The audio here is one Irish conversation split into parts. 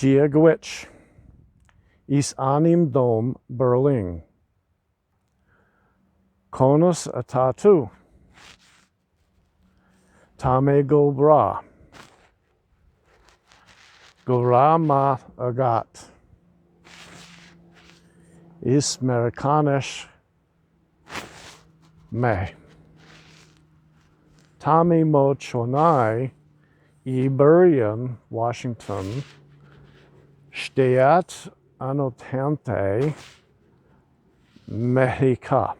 Dia dhuit. Is ainm dom Berlin. Conas atá tú? Tá mé go breá. Go raibh maith agat. Is Meiriceánach mé. Tá mé mo chónaí i Burien, Washington, Stáit Aontaithe Meiriceá.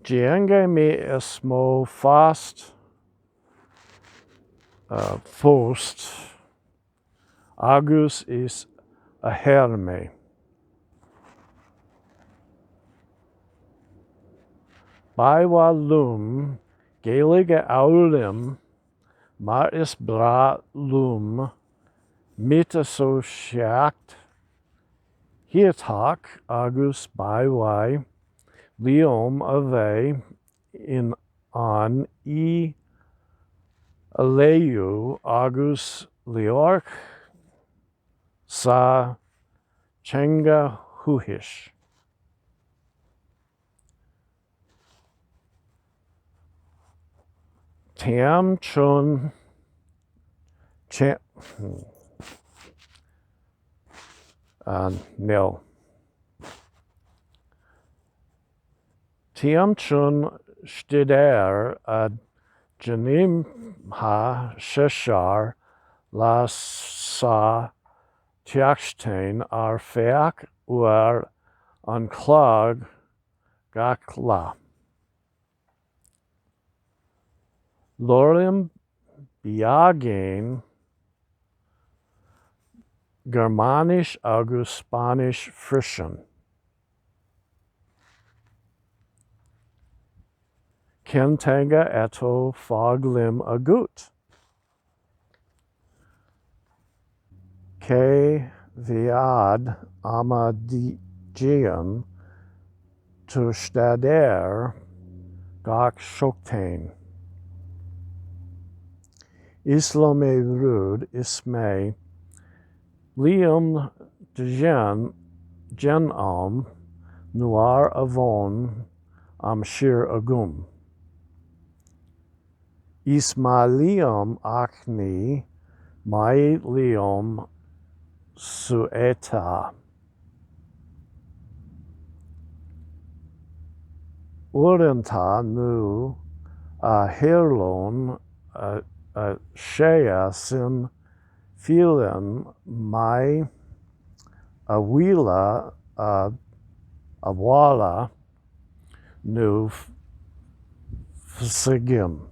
Teanga mé is mo phost phost agus is athair mé. Ba mhaith liom Gaeilge a fhoghlaim mar is breá liom miotaseolaíocht Cheilteach agus ba mhaith liom a bheith in ann í a léamh agus labhairt sa teanga dhúchais. Táim chun Níl. Táim chun staidéar a dhéanamh seisear lá sa tseachtain ar feadh uair an chloig gach lá. Labhraím beagán Gearmáinis agus Spáinnis freisin. Cén teanga atá foghlaim agat? Cé mhéad ama déanann tú staidéar gach seachtain? Is liom é rud is maith liom déanamh nuair a bhíonn am saor agam. Is maith liom ach ní maith liom suaiteadh. Uaireanta nuair a tharlaíonn sé sin filleann mé abhaile abhaile nó sa gym.